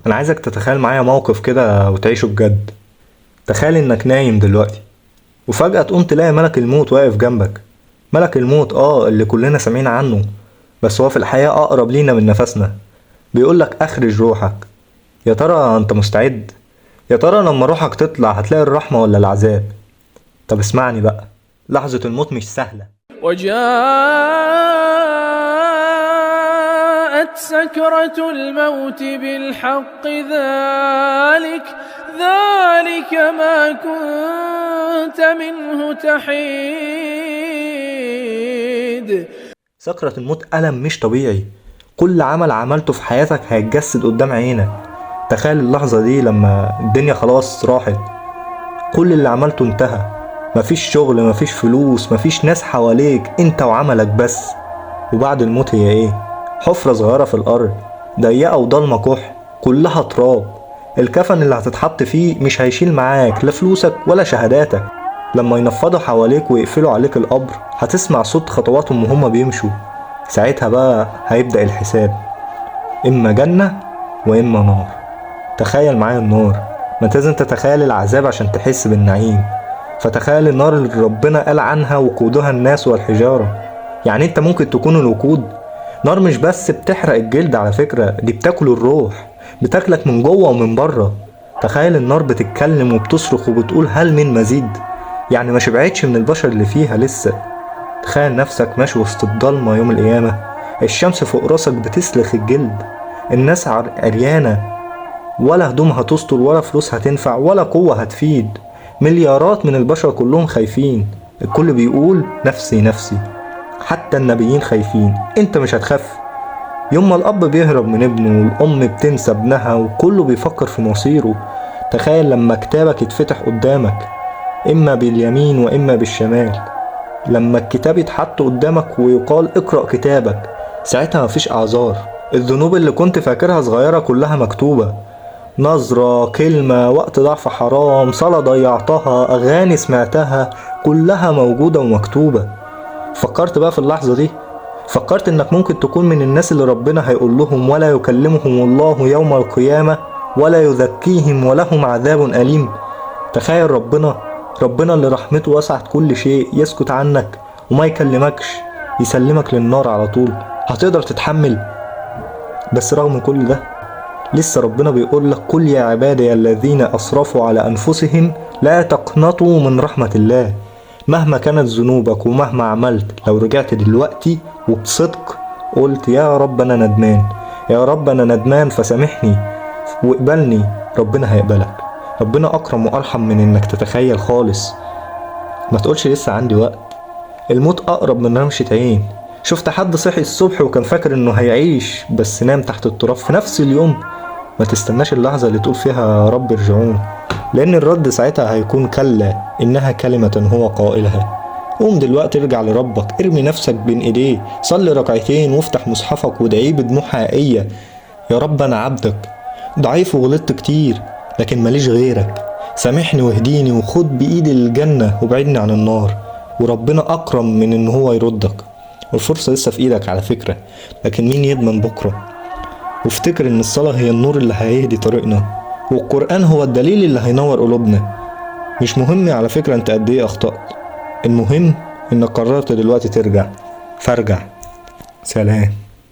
انا عايزك تتخيل معايا موقف كده وتعيشه بجد. تخيل انك نايم دلوقتي وفجأة تقوم تلاقي ملك الموت واقف جنبك. ملك الموت اللي كلنا سامعين عنه، بس هو في الحقيقة اقرب لينا من نفسنا. بيقولك اخرج روحك. يا ترى انت مستعد؟ يا ترى لما روحك تطلع هتلاقي الرحمة ولا العذاب؟ طب اسمعني بقى، لحظة الموت مش سهلة. وجاءت سكرة الموت بالحق ذلك ما كنت منه تحيد. سكرة الموت ألم مش طبيعي. كل عمل عملته في حياتك هيتجسد قدام عينك. تخيل اللحظة دي لما الدنيا خلاص راحت، كل اللي عملته انتهى، مفيش شغل، مفيش فلوس، مفيش ناس حواليك، انت وعملك بس. وبعد الموت هي ايه؟ حفرة صغيرة في الارض، ضيقة وضلمة كحل، كلها تراب. الكفن اللي هتتحط فيه مش هيشيل معاك لا فلوسك ولا شهاداتك. لما ينفضوا حواليك ويقفلوا عليك القبر هتسمع صوت خطواتهم وهما بيمشوا. ساعتها بقى هيبدأ الحساب، إما جنة وإما نار. تخيل معايا النار، ما انت لازم تتخيل العذاب عشان تحس بالنعيم. فتخيل النار اللي ربنا قال عنها وقودها الناس والحجارة. يعني انت ممكن تكون الوقود. نار مش بس بتحرق الجلد على فكرة، دي بتاكل الروح، بتاكلك من جوه ومن بره. تخيل النار بتتكلم وبتصرخ وبتقول هل من مزيد، يعني ما شبعتش من البشر اللي فيها لسه. تخيل نفسك ماشي وسط الضلمة يوم القيامة، الشمس فوق راسك بتسلخ الجلد، الناس عريانة، ولا هدوم هتستر ولا فلوس هتنفع ولا قوة هتفيد. مليارات من البشر كلهم خايفين، الكل بيقول نفسي نفسي، حتى النبيين خايفين. انت مش هتخاف؟ يوم ما الأب بيهرب من ابنه والأم بتنسى ابنها وكله بيفكر في مصيره. تخيل لما كتابك يتفتح قدامك، إما باليمين وإما بالشمال. لما الكتاب يتحط قدامك ويقال اقرأ كتابك، ساعتها مفيش أعذار. الذنوب اللي كنت فاكرها صغيرة كلها مكتوبة. نظرة، كلمة، وقت ضعف حرام، صلاة ضيعتها، أغاني سمعتها، كلها موجودة ومكتوبة. فكرت بقى في اللحظة دي، فكرت انك ممكن تكون من الناس اللي ربنا هيقول لهم ولا يكلمهم الله يوم القيامة ولا يزكيهم ولهم عذاب أليم. تخيل ربنا اللي رحمته وسعت كل شيء يسكت عنك وما يكلمكش، يسلمك للنار على طول. هتقدر تتحمل؟ بس رغم كل ده لسه ربنا بيقول لك قل يا عبادي الذين أسرفوا على أنفسهم لا تقنطوا من رحمة الله. مهما كانت ذنوبك ومهما عملت، لو رجعت دلوقتي وبصدق قلت يا رب أنا ندمان، يا رب أنا ندمان فسامحني واقبلني، ربنا هيقبلك. ربنا أكرم وأرحم من إنك تتخيل خالص. ما تقولش لسه عندي وقت، الموت أقرب من رمشة عين. شفت حد صحي الصبح وكان فاكر إنه هيعيش بس نام تحت التراب في نفس اليوم؟ ما تستناش اللحظة اللي تقول فيها يا رب ارجعون، لأن الرد ساعتها هيكون كلا إنها كلمة هو قائلها. قوم دلوقتي ارجع لربك، ارمي نفسك بين ايديه، صلي ركعتين وافتح مصحفك وادعيه بدموع حقيقية. يا رب أنا عبدك، ضعيف وغلطت كتير، لكن ماليش غيرك، سامحني واهديني وخد بإيدي للجنة وابعدني عن النار. وربنا أكرم من إن هو يردك، والفرصة لسه في إيدك على فكرة، لكن مين يضمن بكرة؟ وافتكر إن الصلاة هي النور اللي هيهدي طريقنا، والقرآن هو الدليل اللي هينور قلوبنا. مش مهم على فكرة انت قد ايه اخطأت، المهم انك قررت دلوقتي ترجع. فارجع. سلام.